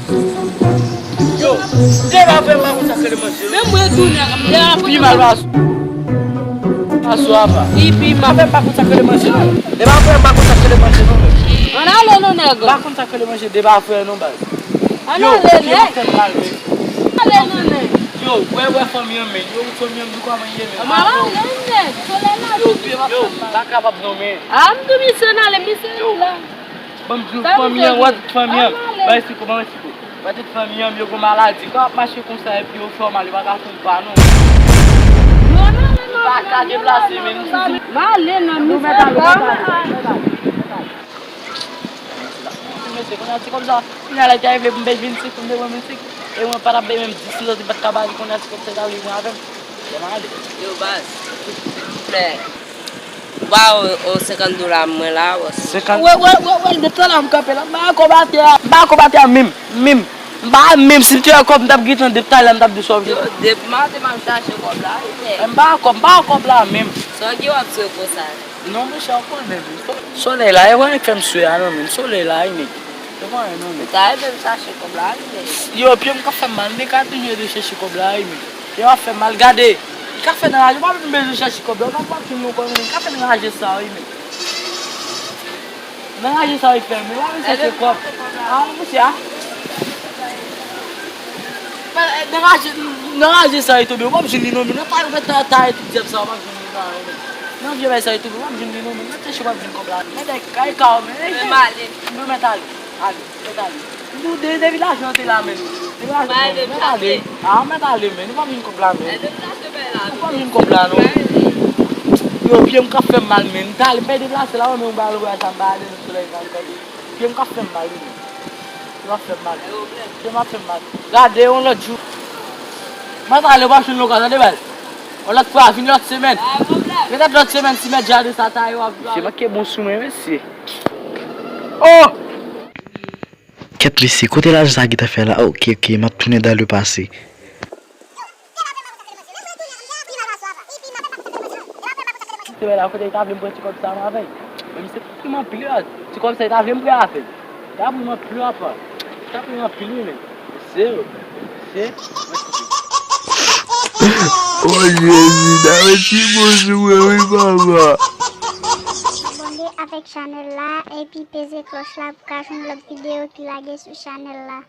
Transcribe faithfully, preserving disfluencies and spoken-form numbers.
Yo, depi apre m pa konn sa k rele manje non. Menm mwen tou nèg, depi apre pi mal pa sou. Pa sou apa. Pi pi mal. Apre m pa konn sa k rele manje non. Depi apre m pa konn sa k rele manje non. Ann ale non nèg. M pa konn sa k rele manje depi apre non baz. Ann ale nèg. Ann ale non nèg. Yo, wè wè fanmi an men. Yo fanmi an m di kòman ye men. Ann ale nèg. Solèy la. Yo, yo, m pa kapab non men. A m tou misye ann ale misye la. Ban m di w fanmi an, wè tout fanmi an. Bay siko, ban m siko. Wè tout fanmi an, yo gon maladi. Kò ap mache konsa epi yo fè w mal, yo pa ka fè w pa non. Yo pa ka deplase menm. M ale nan misye pa. Mesye, kounye a ti kòb sa, kounye a la te vle pou m bay vennsenk, pou m te pran vennsenk. E mwen pa t ap bay menm dis zòt, li pa t ka ba li kounye a ti kòb sa, li ta vle pran avè m. Lè m ale. Yo baz, silvouplè. Ou pa wè yon senkant dola mwen la, bòs? Senkant? Wè, wè, wè, wè, depi talè m kanpe la, m pa kòb atè a, m pa kòb atè a menm, menm. M pa menm, si m te wè kòb, m t ap gentan depi talè, m t ap di sòv. Yo, depi maten m ap chache kòb la, wi, nèg. M pa kòb, m pa kòb la menm. Sa w gen w ap sou konsa? Non, monchè, w konnen, wi. Solèy la, e wè nèg fè m swe a, non, menm. Solèy la, wi, nèg. Se pa anyen, non, menm. Ou ta ede m chache kòb la, wi, nèg. Yo, pye m ka fè m mal, m te ka toujou ede chèche kòb la, wi, menm. Pye m ap fè m mal, gade. Li ka fè nan raje, w pa menm bezwen chèche kòb la, w pa, w pa jwenn non kòb, li ka fè nan raje sa, wi, menm. Nan raje sa, li fè m, li pa vin chèche kòb. A, mesye a. Nan raje, nan raje sa, li tonbe, w pa jwenn li non, menm. Nan pa, nan ta, ta, tout dyab sa, w pa jwenn li nan, nan vye bagay sa, li tonbe, w pa jwenn li non, menm. Nan chèche, w pa jwenn kòb la. Men nèg, kay ka w, men. Men m ale. Men mèt ale. Ale. Mèt ale. M di w de, depi lajan te la, men. Depi lajan, men, mèt ale. A, mèt ale, men. Nou pa vin kòb la, men. Nou pa vin kòb la, non. Yo, pye m ka fè m mal, men. M ta ale, m pèdi deplase la, men m ba l wè sa, m ba ale nan solèy sa, m pèdi. Pye m ka fè m mal, wi, men. Pye m ap fè m mal. Pye m ap fè m mal. Gade, yon lòt jou. Mèt ale, w pa jwenn lokal, tande, baz. Yon lòt fwa, vin lòt semèn. Petèt lòt semèn, si mèt jade sa ta yo ap. Se manke bon sou mwen, mesye. Oh! Kèt mesye, kote lajan sa gentan fè la? Ok, ok, m ap tounen dans le passé. Se la kote li ta vle m pran ti kòb sa ann avè l. Men misye te pran anpil la. Ti kòb sa li ta vle m pran avè l. Li ta pran anpil apa. Li ta pran anpil wi men. Se, se. Oye, Jida, men ti bon sou mwen wi papa. Abòne avèk chanèl la epi peze klòch la pou ka jwenn lòt videyo ki lage sou chanèl la.